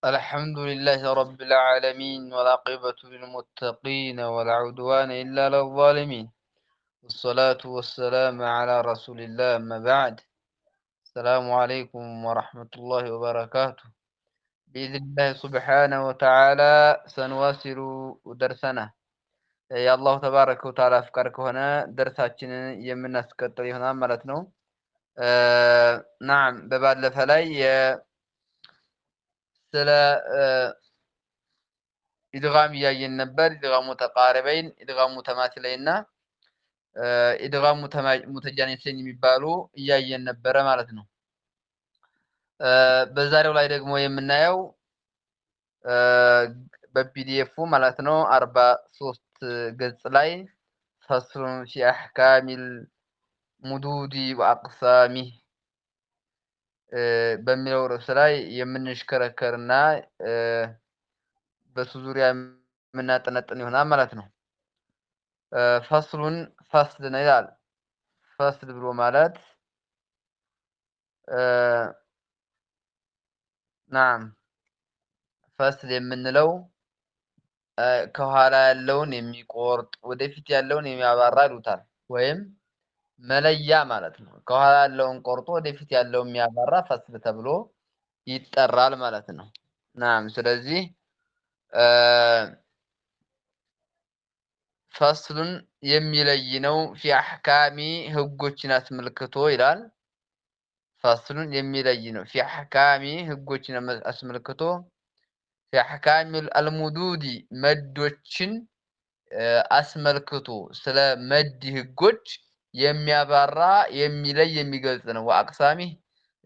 الحمد لله رب العالمين والعاقبة للمتقين ولا عدوان إلا على الظالمين والصلاة والسلام على رسول الله أما بعد السلام عليكم ورحمة الله وبركاته. بإذن الله سبحانه وتعالى سنواصل درسنا። የአላሁ ተባረከ ወተዓላ ፍቃድ ከሆነ ደርሳችንን የምናስቀጥል ይሆናል ማለት ነው። ናም በባለፈ ላይ ስለ ኢድጋም እያየን ነበር። ኢድጋም ሙተቃሪበይን፣ ኢድጋም ሙተማሲለይን እና ኢድጋም ሙተጃኒሰይን የሚባሉ እያየን ነበረ ማለት ነው። በዛሬው ላይ ደግሞ የምናየው በፒዲኤፉ ማለት ነው 43 ገጽ ላይ ፈስሉን ፊ አሕካሚል ሙዱዲ ወአቅሳሚ በሚለው ርዕስ ላይ የምንሽከረከርና በሱ ዙሪያ የምናጠነጥን ይሆናል ማለት ነው። ፈስሉን ፈስል ነው ይላል። ፈስል ብሎ ማለት ናም ፈስል የምንለው ከኋላ ያለውን የሚቆርጥ ወደፊት ያለውን የሚያባራ ይሉታል። ወይም መለያ ማለት ነው። ከኋላ ያለውን ቆርጦ ወደፊት ያለውን የሚያባራ ፈስል ተብሎ ይጠራል ማለት ነው። ናም ስለዚህ ፈስሉን የሚለይ ነው። ፊ አሕካሚ ህጎችን አስመልክቶ ይላል። ፈስሉን የሚለይ ነው። ፊ አሕካሚ ህጎችን አስመልክቶ ፊ አሕካሚ አልሙዱዲ መዶችን አስመልክቶ ስለ መድ ህጎች የሚያባራ የሚለይ የሚገልጽ ነው። ወአቅሳሚ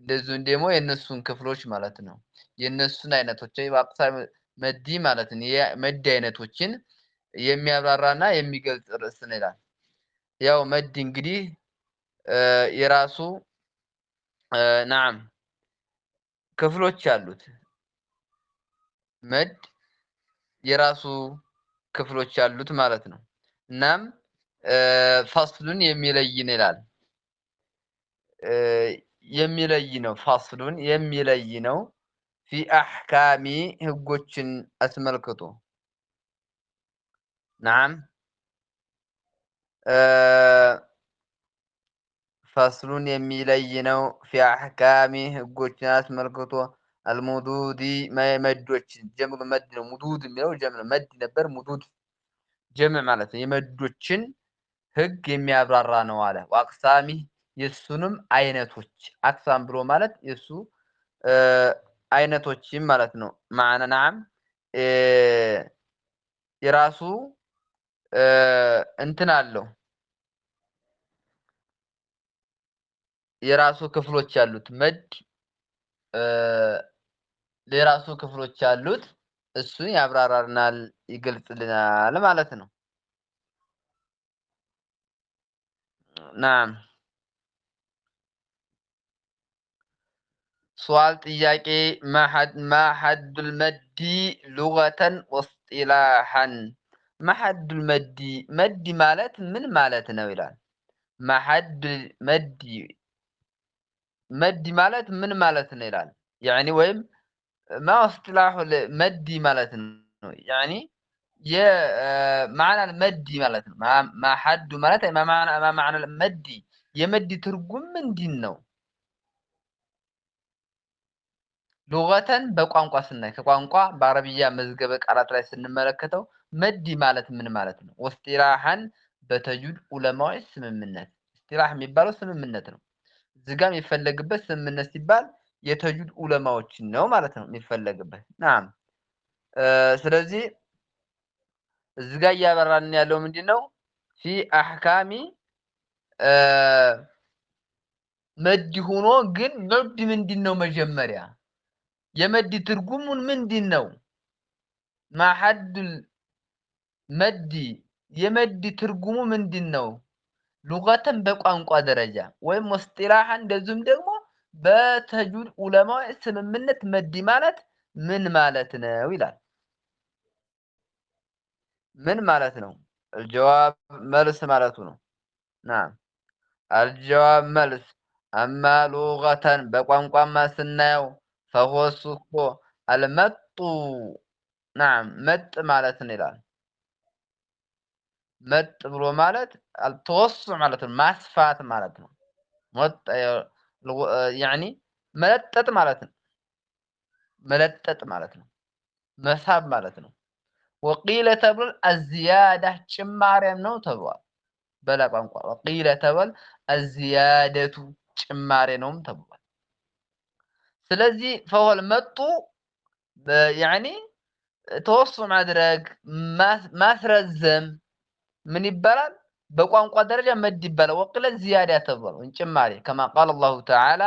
እንደዚሁም ደግሞ የእነሱን ክፍሎች ማለት ነው። የእነሱን አይነቶች ወአቅሳሚ መዲ ማለት ነው። የመድ አይነቶችን የሚያብራራና የሚገልጽ ርዕስ ነው ይላል። ያው መድ እንግዲህ የራሱ ናም ክፍሎች አሉት። መድ የራሱ ክፍሎች አሉት ማለት ነው። እናም ፋስሉን የሚለይ ነው ይላል። የሚለይ ነው። ፋስሉን የሚለይ ነው። ፊ አሕካሚ ህጎችን አስመልክቶ ናም ፈስሉን የሚለይ ነው። ፊ አሕካሚ ህጎችን አስመልክቶ አልሙዱዲ መዶችን ጀምሩ መድ ነው። ሙዱድ የሚለው ጀምር መድ ነበር። ሙዱድ ጀምዕ ማለት ነው። የመዶችን ህግ የሚያብራራ ነው አለ። ወአቅሳሚ የሱንም አይነቶች አቅሳም ብሎ ማለት የሱ አይነቶችም ማለት ነው። ማዕነ ናም የራሱ እንትን አለው የራሱ ክፍሎች አሉት። መድ የራሱ ክፍሎች አሉት። እሱን ያብራራልናል፣ ይገልጽልናል ማለት ነው። ናም ሱዋል ጥያቄ ማ ሐዱል መዲ ሉገተን ወስጢላሐን ማሐዱል መዲ መዲ ማለት ምን ማለት ነው ይላል። ማሐዱል መዲ መዲ ማለት ምን ማለት ነው ይላል። ያኒ ወይም ማ እስጢላሑ መዲ ማለት ነው። ያኒ የማዕና መዲ ማለት ነው። ማሐዱ ማለት ማዕና መዲ የመዲ ትርጉም ምንድን ነው? ሉገተን በቋንቋ ስናይ ከቋንቋ በአረብያ መዝገበ ቃላት ላይ ስንመለከተው መዲ ማለት ምን ማለት ነው? ወስጢላሐን በተጅዊድ ዑለማዎች ስምምነት። እስጢላህ የሚባለው ስምምነት ነው። እዚህ ጋር የሚፈለግበት ስምምነት ሲባል የተጅዊድ ዑለማዎችን ነው ማለት ነው የሚፈለግበት። ናም ስለዚህ እዚህ ጋር እያበራን ያለው ምንድን ነው? ፊ አሕካሚ መድ ሆኖ ግን መድ ምንድን ነው? መጀመሪያ የመድ ትርጉሙን ምንድን ነው? ማሐዱል መዲ የመድ ትርጉሙ ምንድን ነው? ሉገተን በቋንቋ ደረጃ ወይም ወስጢላሐን እንደዚሁም ደግሞ በተጅዊድ ዑለማዎች ስምምነት መዲ ማለት ምን ማለት ነው ይላል። ምን ማለት ነው? አልጀዋብ መልስ ማለቱ ነው። ናም አልጀዋብ መልስ አማ ሉገተን በቋንቋማ ስናየው ፈሆ እሱ እኮ አልመጡ ናም መጥ ማለት ነው ይላል። መጥ ብሎ ማለት አልተወሱዕ ማለት ነው፣ ማስፋት ማለት ነው። መጥ ያኒ መለጠጥ ማለት ነው። መለጠጥ ማለት ነው። መሳብ ማለት ነው። ወቂለ ተብሏል አዝያዳ ጭማሬም ነው ተብሏል። በላ ቋንቋ ወቂለ ተብሏል አዝያደቱ ጭማሬ ነውም ተብሏል። ስለዚህ ፈወል መጡ ያኒ ተወሱዕ ማድረግ ማስረዘም ምን ይባላል? በቋንቋ ደረጃ መድ ይባላል። ወቂለ ዚያዳ ተብሏል ወይም ጭማሬ ከማ ቃለ አላሁ ተዓላ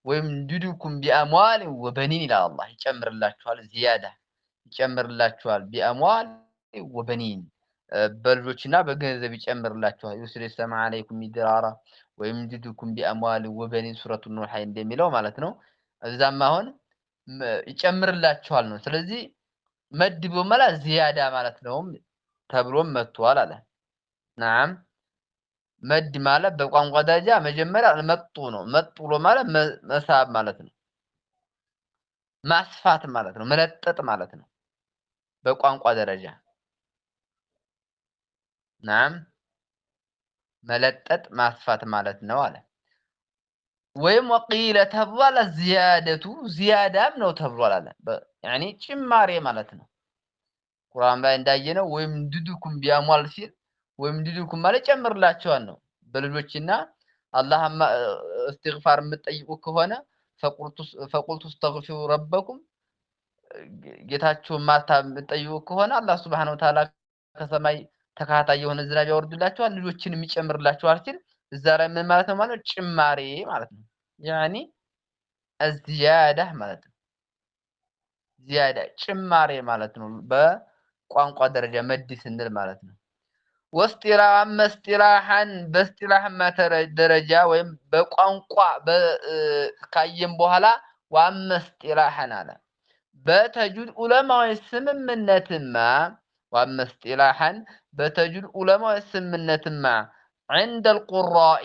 ወይምድዱኩም ቢአምዋል ወበኒን ይላል አላህ። ይጨምርላችኋል፣ ዚያዳ ይጨምርላችኋል። ቢአምዋል ወበኒን በልጆችና በገንዘብ ይጨምርላችኋል። ዩርሲል ሰማ አለይኩም ሚድራራ ወይምድዱኩም ቢአምዋል ወበኒን ሱረቱ ኑህ እንደሚለው ማለት ነው። እዛም አሁን ይጨምርላችኋል ነው። ስለዚህ መድ በመላ ዚያዳ ማለት ነው ተብሎም መጥቷል አለ። ናም መድ ማለት በቋንቋ ደረጃ መጀመሪያ መጡ ነው። መጡ ብሎ ማለት መሳብ ማለት ነው። ማስፋት ማለት ነው። መለጠጥ ማለት ነው በቋንቋ ደረጃ። ናም መለጠጥ ማስፋት ማለት ነው አለ። ወይም ወቂለ ተብሏል ዚያደቱ ዚያዳም ነው ተብሏል አለ። ያኒ ጭማሬ ማለት ነው። ቁርአን ላይ እንዳየነው ወይም ድዱኩም ቢአምዋል ሲል ወይም ድዱኩም ማለት ጨምርላቸዋል ነው። በልጆችና አላህ እስትግፋር የምትጠይቁ ከሆነ ፈቁልቱ እስተግፊሩ ረበኩም ጌታችሁን ማታ የምትጠይቁ ከሆነ አላህ ሱብሓነሁ ወተዓላ ከሰማይ ተከታታይ የሆነ ዝናብ ያወርድላችኋል ልጆችን የሚጨምርላችኋል ሲል እዛ ላይ ምን ማለት ነው? ማለት ጭማሬ ማለት ነው። ያኒ አዝያዳ ማለት ነው። ዚያዳ ጭማሬ ማለት ነው። በቋንቋ ደረጃ መድ ስንል ማለት ነው። ወስጢላም እስጢላሐን በስጢላህማ ደረጃ ወይም በቋንቋ ካየም በኋላ ዋመ እስጢላሐን አለ። በተጁድ ዑለማዎች ስምምነትማ ዋመ እስጢላሐን በተጁድ ዑለማዎች ስምምነትማ عند القراء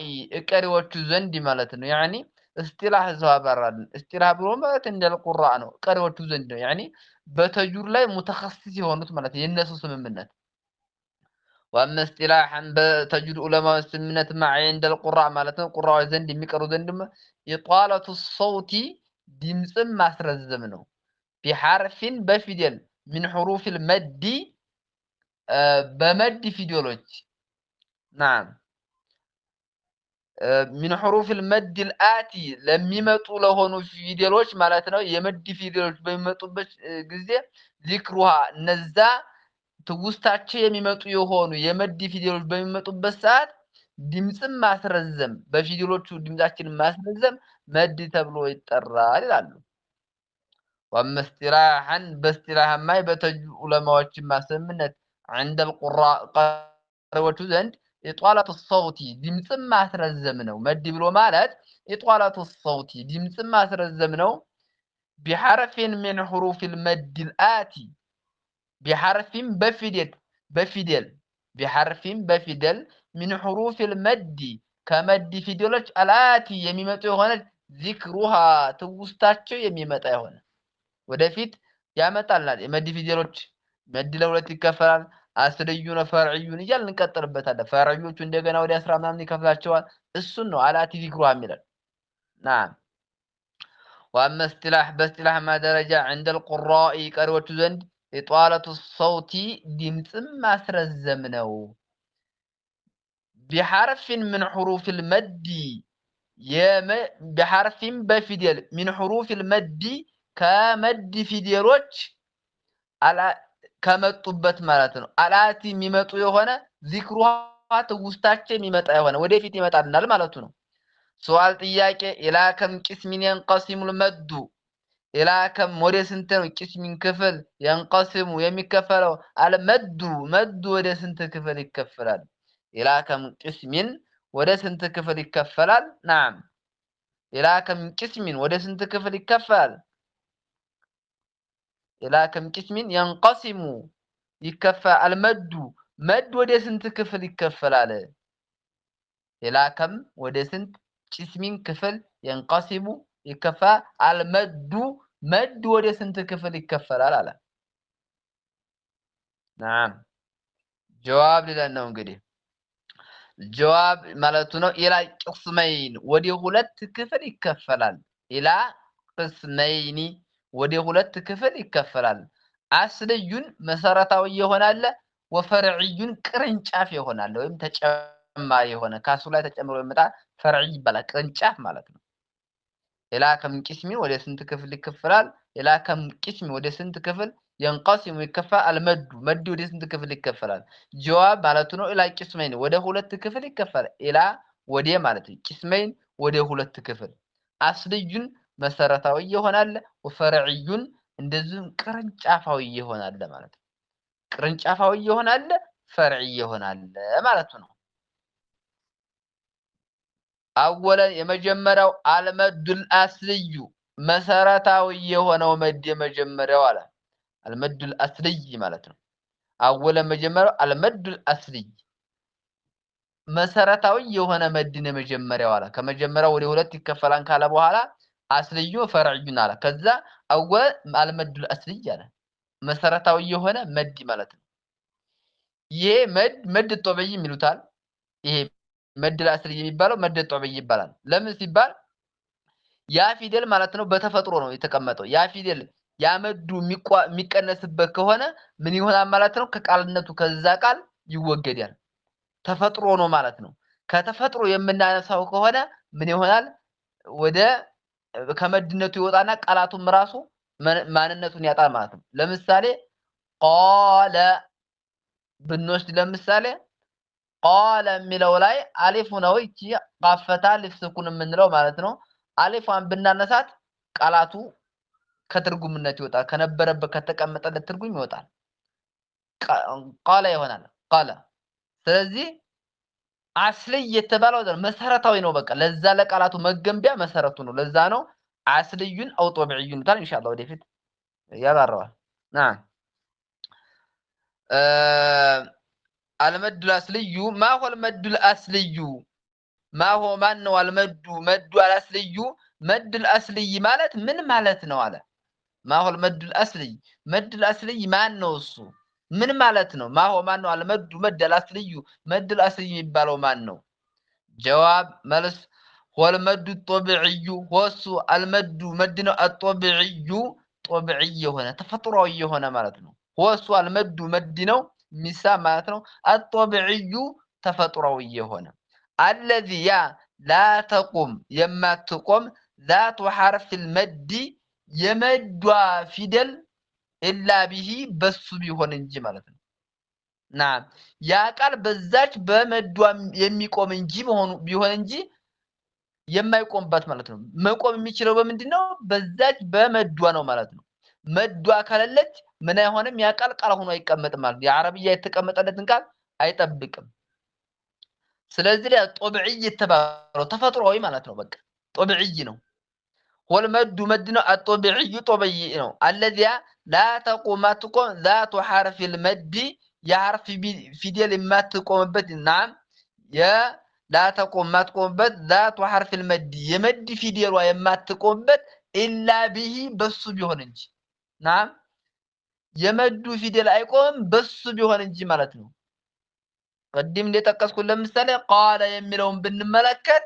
ቀሪዎቹ ዘንድ ማለት ነው። ያኒ እስጢላህ እዛው አበራልን። እስጢላህ ብሎ ማለት እንደ القراء ነው፣ ቀሪዎቹ ዘንድ ነው። ያኒ በተጁድ ላይ ሙተኸሲስ የሆኑት ማለት ነው፣ የእነሱ ስምምነት። ወአመ እስጢላሐን በተጁድ ዑለማዎች ስምምነት ማ عند القراء ማለት ነው፣ ቁራዎች ዘንድ የሚቀሩ ዘንድ ኢጣለቱ ሰውቲ ድምፅን ማስረዘም ነው። ቢሐርፊን በፊደል ሚን ሑሩፍ ልመዲ በመድ ፊደሎች ናም ሚን ሑሩፍ ልመድ ልአቲ ለሚመጡ ለሆኑ ፊደሎች ማለት ነው። የመድ ፊደሎች በሚመጡበት ጊዜ ዚክሩሃ እነዛ ትውስታቸው የሚመጡ የሆኑ የመድ ፊደሎች በሚመጡበት ሰዓት ድምፅን ማስረዘም በፊደሎቹ ድምፃችንን ማስረዘም መድ ተብሎ ይጠራል ይላሉ። ወአመ እስጢላሐን በእስጢላሐማ በተጁድ ዑለማዎች ስምምነት عند القراء ቀሪዎቹ ዘንድ ኢጧለቱ ሰውቲ ድምፅን ማስረዘም ነው። መድ ብሎ ማለት ኢጧለቱ ሰውቲ ድምፅን ማስረዘም ነው። ቢሐርፊን ሚን ሑሩፍ ልመድ ልአቲ ቢሐርፊን በፊደል በፊደል ቢሐርፊን በፊደል ሚን ሑሩፍ ልመድ ከመድ ፊደሎች አልአቲ የሚመጡ የሆነ ዚክሩሃ ትውስታቸው የሚመጣ የሆነ ወደፊት ያመጣልናል። የመድ ፊደሎች መድ ለሁለት ይከፈላል። አስልዩን ፈርዕዩን እያልን እንቀጥልበታለን። ፈርዕዮቹ እንደገና ወደ 10 ምናምን ይከፍላቸዋል። እሱን ነው አላቲ ዚክሩሃ የሚለን። ናም ወአመ እስጢላህ በእስጢላህማ ደረጃ عند القراء ቀሪዎቹ ዘንድ ኢጧለቱ ሰውቲ ድምፅን ማስረዘም ነው። ቢሐርፊን ምን ሑሩፍ ልመዲ ቢሐርፊን በፊደል ሚን ሑሩፍ ልመዲ ከመድ ፊደሎች ከመጡበት ማለት ነው። አላቲ የሚመጡ የሆነ ዚክሩሃ ትውስታቸው የሚመጣ የሆነ ወደፊት ይመጣልናል ማለቱ ነው። ሱዋል ጥያቄ ኢላከም ቂስሚን የንቀሲሙል መዱ ኢላከም ወደ ስንት ነው ቂስሚን ክፍል የንቀሲሙ የሚከፈለው አልመዱ መዱ ወደ ስንት ክፍል ይከፈላል? ኢላከም ቂስሚን ወደ ስንት ክፍል ይከፈላል? ናም ኢላከም ቂስሚን ወደ ስንት ክፍል ይከፈላል? ኢላከም ቂስሚን የንቀሲሙ ይከፈላል። አልመዱ መድ ወደ ስንት ክፍል ይከፈላል? ኢላከም ወደ ስንት ቂስሚን ክፍል የንቀሲሙ ይከፈላል? አልመዱ መድ ወደ ስንት ክፍል ይከፈላል አለ። ናም ጀዋብ ሊለን ነው እንግዲህ ጀዋብ ማለቱ ነው። ኢላ ቅስመይን ወደ ሁለት ክፍል ይከፈላል። ኢላ ቅስመይኒ ወደ ሁለት ክፍል ይከፈላል። አስልዩን መሰረታዊ ይሆናል፣ ወፈርዕዩን ቅርንጫፍ ይሆናል፣ ወይም ተጨማሪ የሆነ ካሱ ላይ ተጨምሮ የመጣ ፈርዕይ ይባላል። ቅርንጫፍ ማለት ነው። ኢላ ከም ቂስሚን ወደ ስንት ክፍል ይከፈላል? ኢላ ከም ቂስሚ ወደ ስንት ክፍል የንቀሲሙ ይከፈላል? አልመዱ መድ ወደ ስንት ክፍል ይከፈላል? ጀዋብ ማለቱ ነው። ኢላ ቂስመይን ወደ ሁለት ክፍል ይከፈላል። ኢላ ወደ ማለት ነው። ቂስመይን ወደ ሁለት ክፍል አስልዩን መሰረታዊ ይሆናል፣ ወፈርዕዩን እንደዚሁም ቅርንጫፋዊ ይሆናል ማለት ነው። ቅርንጫፋዊ ይሆናል፣ ፈርዕይ ይሆናል ማለት ነው። አወለን የመጀመሪያው አልመዱል አስልዩ መሰረታዊ የሆነው መድ የመጀመሪያው አለ። አልመዱል አስልይ ማለት ነው። አወለን መጀመሪያው አልመዱል አስልይ መሰረታዊ የሆነ መድን የመጀመሪያው አለ። ከመጀመሪያው ወደ ሁለት ይከፈላል ካለ በኋላ አስልዩ ፈርዕዩን አለ። ከዛ አወለን አልመዱል አስልይ አለ። መሰረታዊ የሆነ መድ ማለት ነው። ይሄ መድ መድ ጦብይ ይሉታል። ይሄ መድ አስልይ የሚባለው መድ ጦብይ ይባላል። ለምን ሲባል ያ ፊደል ማለት ነው በተፈጥሮ ነው የተቀመጠው። ያ ፊደል ያ መዱ የሚቀነስበት ከሆነ ምን ይሆናል ማለት ነው? ከቃልነቱ ከዛ ቃል ይወገዳል። ተፈጥሮ ነው ማለት ነው። ከተፈጥሮ የምናነሳው ከሆነ ምን ይሆናል? ወደ ከመድነቱ ይወጣና ቃላቱም ራሱ ማንነቱን ያጣል ማለት ነው። ለምሳሌ ቃለ ብንወስድ ለምሳሌ ቃለ የሚለው ላይ አሊፉ ነው እቺ ቃፈታ አሊፍ ስኩን የምንለው ማለት ነው። አሊፏን ብናነሳት ቃላቱ ከትርጉምነት ይወጣል። ከነበረበት ከተቀመጠለት ትርጉም ይወጣል። ቃለ ይሆናል። ቃለ ስለዚህ አስልይ የተባለው መሰረታዊ ነው። በቃ ለዛ ለቃላቱ መገንቢያ መሰረቱ ነው። ለዛ ነው አስልዩን አው ጦብዕዩን ይሉታል። ኢንሻአላህ ወደፊት ያባረዋል። ናም አልመዱል አስልዩ ማ ሆ አልመዱል አስልዩ ማ ሆ ማን ነው? አልመዱ መዱ አልአስልዩ መዱል አስልይ ማለት ምን ማለት ነው አለ። ማ ሆ አልመዱል አስልይ መዱል አስልይ ማን ነው እሱ ምን ማለት ነው? ማ ሆ ማን ነው? አልመዱ መድ አልአስልዩ መዱል አስልይ የሚባለው ማን ነው? ጀዋብ መልስ ወልመዱ ጦብዕዩ ወሱ አልመዱ መድ ነው። አጦብዕዩ ጦብዕይ የሆነ ተፈጥሯዊ የሆነ ማለት ነው። ወሱ አልመዱ መድ ነው ሚሳ ማለት ነው። አጦብዕዩ ተፈጥሯዊ የሆነ አለዚ ያ ላ ተቁም የማትቆም ዛቱ ሐርፊል መዲ የመዷ ፊደል ኢላ ቢሂ በሱ ቢሆን እንጂ ማለት ነው። ናም ያ ቃል በዛች በመዷ የሚቆም እንጂ መሆኑ ቢሆን እንጂ የማይቆምባት ማለት ነው። መቆም የሚችለው በምንድን ነው? በዛች በመዷ ነው ማለት ነው። መዷ ከሌለች ምን አይሆንም? ያ ቃል ቃል ሆኖ አይቀመጥም ማለት ነው። የዓረብያ የተቀመጠለትን ቃል አይጠብቅም። ስለዚህ ጦብዕይ የተባለው ተፈጥሯዊ ማለት ነው። በቃ ጦብዕይ ነው። ወልመዱ መድ ነው። አጦብዕዩ ጦብዕይ ነው። አለዚያ ላ ተቁም አትቆም ዛቱ ሐርፊል መዲ የሐርፍ ፊደል የማትቆምበት ናም ላ ተቁም የማትቆምበት ዛቱ ሐርፊል መዲ የመድ ፊደሏ የማትቆምበት ኢላ ቢሂ በሱ ቢሆን እንጂ ናም የመዱ ፊደል አይቆምም በሱ ቢሆን እንጂ ማለት ነው። ቅድም እንደጠቀስኩት ለምሳሌ ቃለ የሚለውን ብንመለከት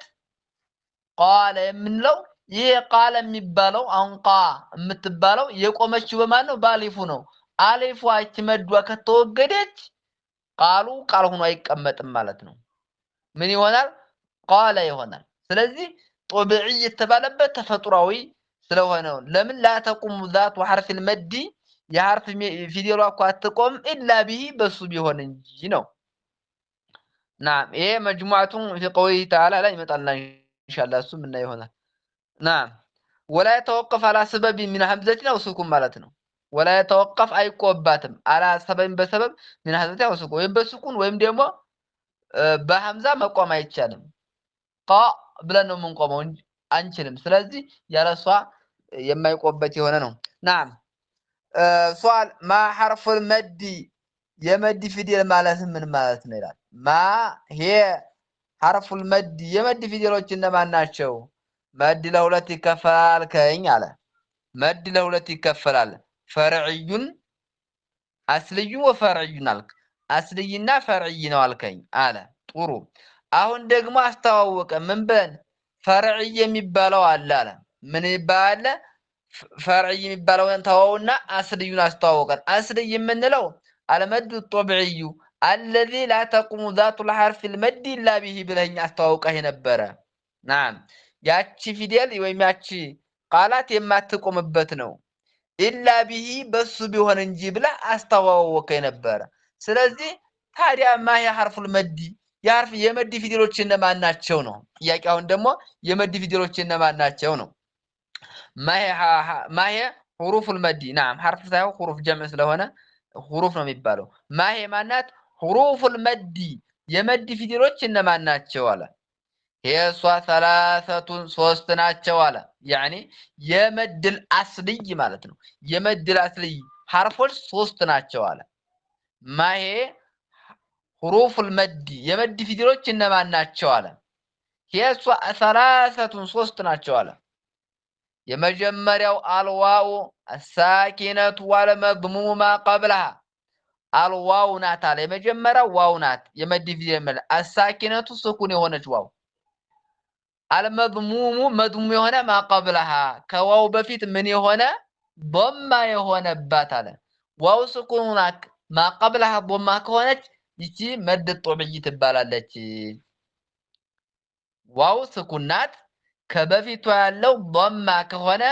ቃለ የምንለው ይሄ ቃለ የሚባለው አሁን ቃ የምትባለው የቆመችው በማን ነው? በአሊፉ ነው። አሊፏ ይቺ መዷ ከተወገደች ቃሉ ቃል ሆኖ አይቀመጥም ማለት ነው። ምን ይሆናል? ቃለ ይሆናል። ስለዚህ ጦብዕይ የተባለበት ተፈጥሯዊ ስለሆነ ነው። ለምን ላ ተቁሙ ዛቱ ሐርፊል መዲ የሐርፍ ፊደሏ እኮ አትቆም ኢላ ቢሂ በሱ ቢሆን እንጂ ነው። ናም ይሄ መጅሙዐቱን ፊ ቀውሊሂ ተዓላ ላይ ይመጣልና ኢንሻአላህ እሱ ምና ይሆናል። ናም ወላ የተወቀፍ አላ ሰበብ ሚን ሐምዘትን አው ሱኩን ማለት ነው። ወላ የተወቀፍ አይቆባትም አላ ሰበብ በሰበብ ሚን ሐምዘትን አው ሱኩን ወይም በሱኩን ወይም ደግሞ በሐምዛ መቆም አይቻልም። ቃ ብለን ነው የምንቆመው አንችልም። ስለዚህ ያለሷ የማይቆበት የሆነ ነው። ናም ሷል ማ ሐርፉል መዲ የመድ ፊደል ማለት ምን ማለት ነው ይላል። ማ ሄ ሐርፉል መድ የመድ ፊደሎች እነማን ናቸው? መድ ለሁለት ይከፈላል ከኝ አለ። መድ ለሁለት ይከፈላል። فرعي أصلي وفرعي አልክ። አስልይና ፈርዕይ ነው አልከኝ አለ። ጥሩ። አሁን ደግሞ አስተዋወቀ። ምን ብለን? ፈርዕይ የሚባለው አለ አለ። ምን ይባላል? ፈርዕይ የሚባለውን ተወውና አስልዩን አስተዋወቀን። አስልይ የምንለው المد الطبيعي الذي لا تقوم ذات الحرف المد إلا به ብለኸኝ አስተዋውቀህ ነበረ። نعم ያቺ ፊደል ወይም ያቺ ቃላት የማትቆምበት ነው። إلا به በሱ ቢሆን እንጂ ብለህ አስተዋወቀኝ ነበረ። ስለዚህ ታዲያ ما هي حروف المد የሐርፍ የመድ ፊደሎች እነማን ናቸው ነው ጥያቄ። አሁን ደግሞ የመድ ፊደሎች እነማን ናቸው ነው። ما هي حروف المد نعم حرف ሳይሆን حروف جمع ስለሆነ حروف ነው የሚባለው። ما هي ማናት? حروف المد የመድ ፊደሎች እነማን ናቸው አለ። የእሷ ثلاثة ሶስት ናቸው አለ። يعني የ مد الأصلي ማለት ነው። የ مد الأصلي ሐርፎች ሶስት ናቸው አለ። ما هي حروف المد የመድ ፊደሎች እነማን ናቸው አለ። የእሷ ثلاثة ሶስት ናቸው አለ። የመጀመሪያው الواو الساكنة والمضموم ما قبلها الواو ናት አለ። የመጀመሪያው ዋው ናት የመድ ፊደል الساكنة ስኩን የሆነች ዋው፣ المضموم مضموم የሆነ ما قبلها ከዋው በፊት ምን የሆነ ዶማ የሆነባት አለ። ዋው ስኩን ሆና ما قبلها ዶማ ከሆነች ይቺ مد طبيعي ትባላለች። ዋው ስኩን ናት። ከበፊቷ ያለው ዶማ ከሆነ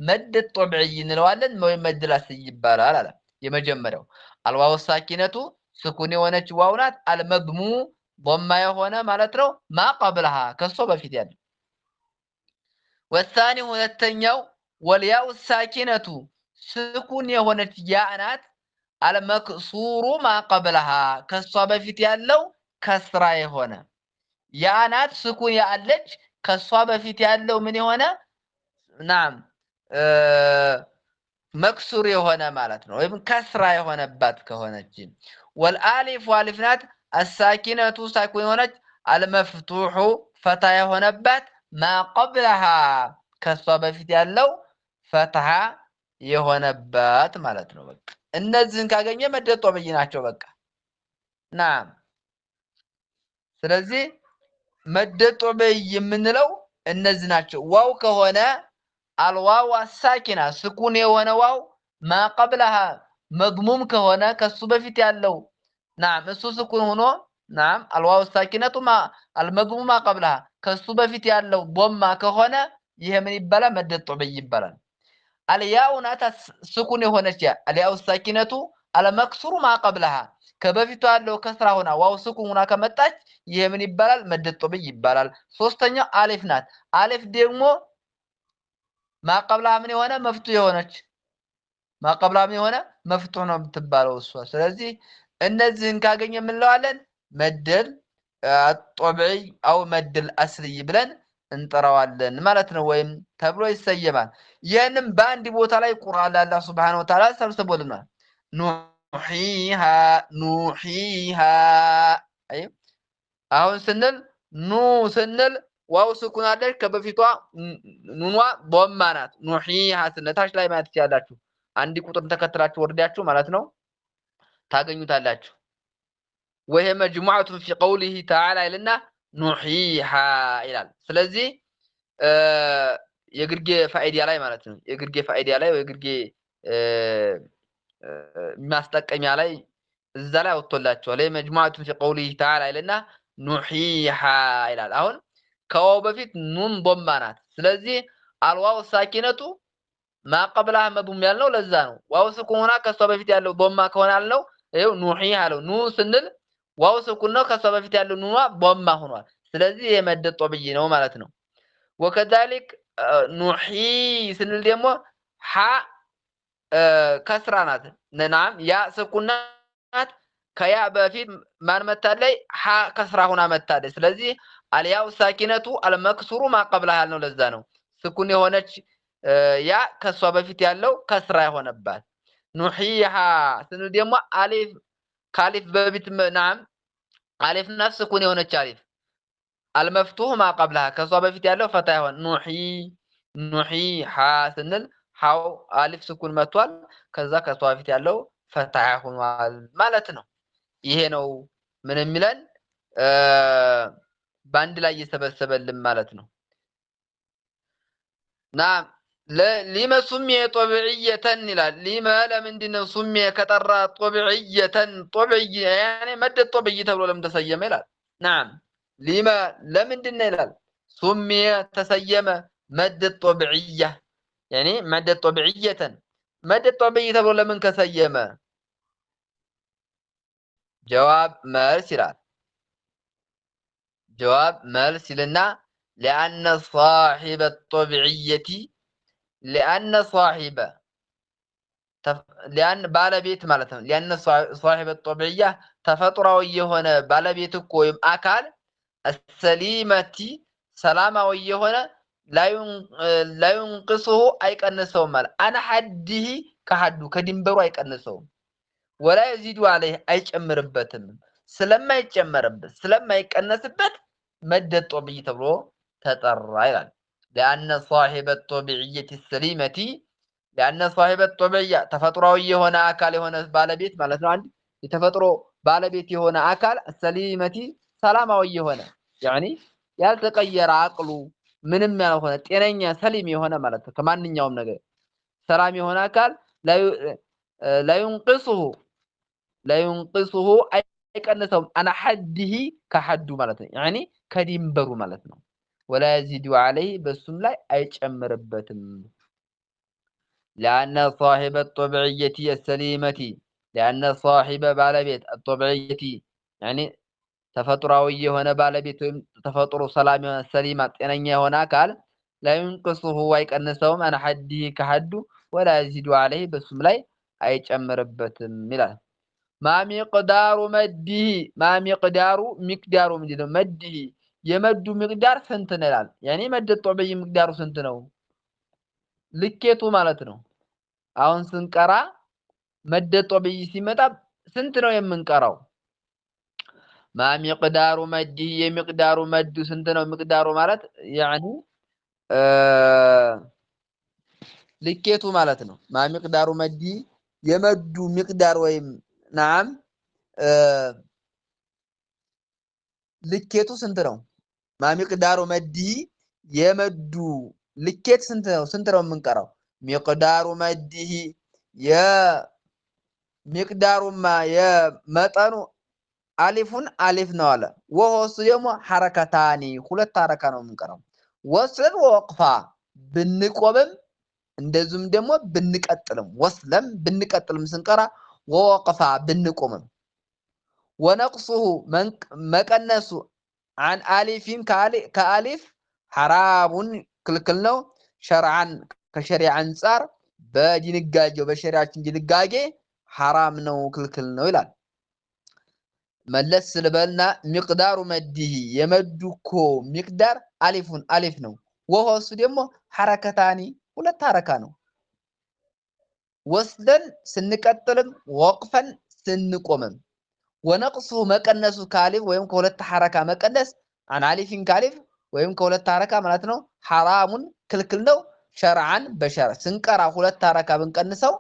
مد طبيعي እንለዋለን ወይም مد الأصلي ይባላል አለ። የመጀመሪያው الواو الساكنة ስኩን የሆነች ዋው ናት። المضموم ዶማ የሆነ ማለት ነው። ما قبلها ከሷ በፊት ያለው። والثاني ሁለተኛው والياء الساكنة ስኩን የሆነች ያ ናት። المكسور ما قبلها ከሷ በፊት ያለው ከስራ የሆነ ያ ናት። ስኩን ያለች ከሷ በፊት ያለው ምን የሆነ نعم مكسور የሆነ ማለት ነው። ወይም ከስራ የሆነባት ከሆነች። والألف አሊፍ ናት። الساكنة ሳኪን የሆነች المفتوح ፈታ የሆነባት ما قبلها ከሷ በፊት ያለው ፈትሃ የሆነባት ማለት ነው። በቃ እነዚህን ካገኘ مد طبيعي ናቸው። በቃ نعم። ስለዚህ مد طبيعي የምንለው እነዚህ ናቸው። ዋው ከሆነ الواو الساكنة ስኩን የሆነ ዋው ما قبلها مضموم ከሆነ ከሱ በፊት ያለው نعم እሱ ስኩን ሆኖ نعم الواو الساكنة ما المضموم ما قبلها ከሱ በፊት ያለው ዶማ ከሆነ ይሄ ምን ይባላል? مد طبيعي ይባላል። الياء ናት ስኩን የሆነች ያ الياء الساكنة المكسور ما قبلها ከበፊቱ ያለው ከስራ ሆና ዋው ስኩን ሆና ከመጣች ይሄ ምን ይባላል? مد طبيعي ይባላል። ሶስተኛው አሊፍ ናት። አሊፍ ደግሞ ما قبلها ምን የሆነ مفتوح የሆነች ما قبلها ምን የሆነ مفتوح ነው የምትባለው እሷ። ስለዚህ እነዚህን ካገኘ የምንለዋለን مد طبيعي أو مد أصلي ብለን እንጠራዋለን ማለት ነው፣ ወይም ተብሎ ይሰየማል። ይህንም በአንድ ቦታ ላይ ቁርአን ላይ አላህ سبحانه وتعالى ሰብስቦልናል። نحييها نحييها። አሁን ስንል ኑ ስንል ዋው ስኩን አለች፣ ከበፊቷ ኑኗ ዶማ ናት። نحييها ስንል ታች ላይ ማለት ትችላላችሁ። አንድ ቁጥርን ተከትላችሁ ወርዳችሁ ማለት ነው ታገኙታላችሁ። وهي مجموعة في قوله تعالى ይልና نحييها ይላል። ስለዚህ የግርጌ ፋኢዳ ላይ ማለት ነው የግርጌ ፋኢዳ ላይ ወይ የግርጌ ማስጠቀሚያ ላይ እዛ ላይ አወጥቶላቸዋል። مجموعة في قوله تعالى ይልና نحييها ይላል። አሁን ከዋው በፊት ኑን ዶማ ናት። ስለዚህ الواو الساكنة ما قبلها مضموم ያልነው ለዛ ነው። ዋው ስኩን ሆና ከሷ በፊት ያለው ዶማ ከሆነ ያልነው ይኸው نحييها አለው። ኑ ስንል ዋው ስኩን ነው፣ ከሷ በፊት ያለው ኑኗ ዶማ ሆኗል። ስለዚህ ይሄ مد طبيعي ነው ማለት ነው። وكذلك نحيي ስንል ደግሞ ሐ ከስራ ናት። نعم ያ ስኩን ናት። ከያ በፊት ማን መታለይ? ሐ ከስራ ሆና መታለች። ስለዚህ الياء الساكنة المكسور ما قبلها ያልነው ለዛ ነው። ስኩን የሆነች ያ ከሷ በፊት ያለው ከስራ የሆነባት። نحييها ስንል ደግሞ አሊፍ ከአሊፍ በፊት نعم አሊፍ ናት ስኩን የሆነች አሊፍ المفتوح ما قبلها ከሷ በፊት ያለው ፈታ የሆነ نحيي نحييها ስንል ሐው አሊፍ ስኩን መጥቷል። ከዛ ከሷ በፊት ያለው ፈትሐ ሆኗል ማለት ነው። ይሄ ነው ምን የሚለን በአንድ ላይ እየሰበሰበልን ማለት ነው። ናም ሊመ ሱሚየ ጦብዕየተን ይላል። ሊመ ለምንድን ነው ሱሚየ ከጠራ ጦብዕየተን ጦብዕይ ያኔ መደ ጦብዕይ ተብሎ ለምን ተሰየመ ይላል። ናም ሊመ ለምንድን ነው ይላል። ሱሚየ ተሰየመ መደ ጦብዕያ ያኔ መደ ጦብዕየተን መደ ጦብዕይ ተብሎ ለምን ከሰየመ? ጀዋብ መልስ ይላል። ጀዋብ መልስ ይልና ሊአነ ሳሒበ ጦብዕየቲ ሊአነ ሳሒበ ሊአን ባለቤት ማለት ነው። ሊአነ ሳሒበ ጦብዕያ ተፈጥሯዊ የሆነ ባለቤት እኮ ወይም አካል አሰሊመቲ ሰላማዊ የሆነ ላዩንቅስሁ አይቀንሰውም ማለት አነ ሐዲሂ ከሐዱ ከድንበሩ አይቀንሰውም፣ ወላ የዚዱ አለይህ አይጨምርበትም። ስለማይጨመርበት ስለማይቀነስበት መደ ጦብይ ተብሎ ተጠራ ይላል። ሊአነ ሳሒበ ጦብዕየቲ ሰሊመቲ ሊአነ ሳሒበ ጦብዕያ ተፈጥሯዊ የሆነ አካል የሆነ ባለቤት ማለት ነው። አንድ የተፈጥሮ ባለቤት የሆነ አካል ሰሊመቲ ሰላማዊ የሆነ ያኒ ያልተቀየረ አቅሉ ምንም ያልሆነ ጤነኛ ሰሊም የሆነ ማለት ነው። ከማንኛውም ነገር ሰላም የሆነ አካል ላዩንቅስሁ ላዩንቅስሁ አይቀንሰውም። አና ሐዲሂ ከሐዱ ማለት ነው። ያኒ ከድንበሩ ማለት ነው። ወላ የዚዱ ዐለይህ በሱም ላይ አይጨምርበትም። ሊአነ ሳሒበ ጦብዕየቲ አሰሊመቲ ሊአነ ሳሒበ ባለቤት አጦብዕየቲ ያኒ ተፈጥሯዊ የሆነ ባለቤት ወይም ተፈጥሮ ሰላም የሆነ ሰሊማ ጤነኛ የሆነ አካል ላዩንቅስሁ አይቀንሰውም። አን ሐዲሂ ከሐዱ ወላ የዚዱ ዐለይህ በሱም ላይ አይጨምርበትም ይላል። ማ ሚቅዳሩ መዲሂ ማ ሚቅዳሩ ሚቅዳሩ ምንድን ነው? መዲሂ የመዱ ሚቅዳር ስንት ነው ይላል። ያኔ መደ ጦብይ ሚቅዳሩ ስንት ነው? ልኬቱ ማለት ነው። አሁን ስንቀራ መደ ጦብይ ሲመጣ ስንት ነው የምንቀራው? ማ ሚቅዳሩ መዲሂ የሚቅዳሩ መዱ ስንት ነው? ሚቅዳሩ ማለት ያኒ ልኬቱ ማለት ነው። ማ ሚቅዳሩ መዲሂ የመዱ ሚቅዳር ወይም ናም ልኬቱ ስንት ነው? ማ ሚቅዳሩ መዲሂ የመዱ ልኬት ስንት ነው? ስንት ነው የምንቀራው? ሚቅዳሩ መዲሂ የሚቅዳሩማ የመጠኑ አሊፉን አሊፍ ነው አለ። ወሆ እሱ ደግሞ ሐረከታኒ ሁለት ሐረካ ነው የምንቀራው። ወስለን ወወቅፋ ብንቆምም እንደዚሁም ደግሞ ብንቀጥልም ወስለም ብንቀጥልም ስንቀራ ወወቅፋ ብንቆምም ወነቅሱሁ መቀነሱ አን አሊፊን ከአሊፍ ሐራሙን ክልክል ነው። ሸርዓን ከሸሪዓ አንጻር በድንጋጌው በሸሪዓችን ድንጋጌ ሐራም ነው ክልክል ነው ይላል። መለስ ልበልና ሚቅዳሩ መዲሂ የመዱ እኮ ሚቅዳር አሊፉን አሊፍ ነው። ወሆ እሱ ደግሞ ሐረከታኒ ሁለት ሐረካ ነው። ወስደን ስንቀጥልም ወቅፈን ስንቆምም ወነቅሱ መቀነሱ ከአሊፍ ወይም ከሁለት ሐረካ መቀነስ አን አሊፊን ከአሊፍ ወይም ከሁለት ሐረካ ማለት ነው። ሐራሙን ክልክል ነው። ሸርዓን በሸርዕ ስንቀራ ሁለት ሐረካ ብንቀንሰው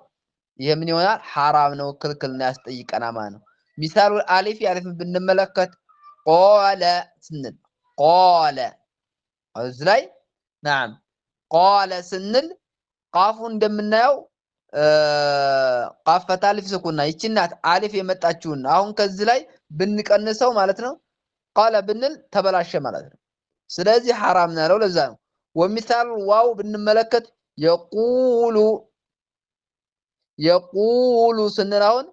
ይሄ ምን ይሆናል? ሐራም ነው፣ ክልክል ነው፣ ያስጠይቀናል ማለት ነው። ሚሳሉ አሊፍ የአሊፍን ብንመለከት ቆለ ስንል ቆለ እዚህ ላይ ናም ቆለ ስንል ቃፉ እንደምናየው ቃፍ ፈታ አሊፍ ስኩና ይቺ ናት አሊፍ የመጣችውን አሁን ከዚህ ላይ ብንቀንሰው ማለት ነው ቃለ ብንል ተበላሸ ማለት ነው። ስለዚህ ሐራም ነው ያለው ለዛ ነው። ወሚሳሉ ዋው ብንመለከት የቁሉ የቁሉ ስንል አሁን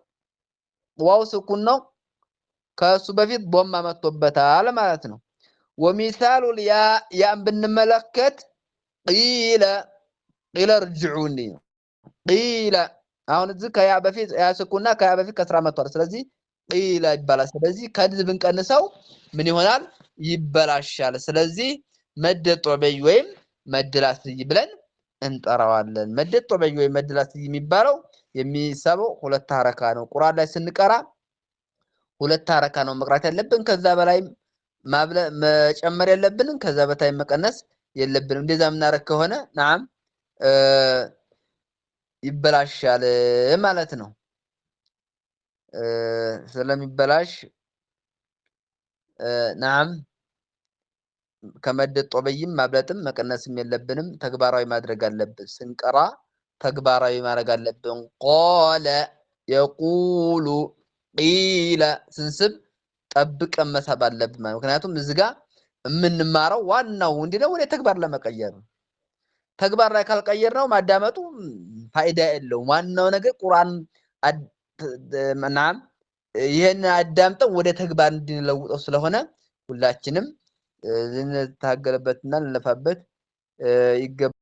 ዋው ስኩን ነው፣ ከእሱ በፊት ቦማ መጥቶበታል ማለት ነው። ወሚሳሉ ያ ያን ብንመለከት ቂለ ቂለ እርጅዑኒ ቂለ አሁን እዚህ ከያ በፊት ያ ስኩና ከያ በፊት ከስራ መጥቷል። ስለዚህ ቂለ ይባላል። ስለዚህ ከዚህ ብንቀንሰው ምን ይሆናል? ይበላሻል። ስለዚህ መደ ጦበይ ወይም መድ ላስይ ብለን እንጠራዋለን። መደ ጦበይ ወይም መድ ላስይ የሚባለው የሚሳበው ሁለት ሐረካ ነው። ቁርአን ላይ ስንቀራ ሁለት ሐረካ ነው መቅራት ያለብን። ከዛ በላይ መጨመር የለብንም። ከዛ በታይ መቀነስ የለብንም። እንደዛ የምናደርግ ከሆነ ናም ይበላሻል ማለት ነው። ስለሚበላሽ ናም ከመድ ጦበይም ማብለጥም መቀነስም የለብንም። ተግባራዊ ማድረግ አለብን። ስንቀራ ተግባራዊ ማድረግ አለብን። ቆለ፣ የቁሉ፣ ቂለ ስንስብ ጠብቀን መሳብ አለብን ማለት፣ ምክንያቱም እዚህ ጋር የምንማረው ዋናው እንዲህ ወደ ተግባር ለመቀየር ነው። ተግባር ላይ ካልቀየር ነው ማዳመጡ ፋይዳ የለውም። ዋናው ነገር ቁርአን ናም ይህን አዳምጠን ወደ ተግባር እንድንለውጠው ስለሆነ ሁላችንም ልንታገልበትና ልንለፋበት ይገባል።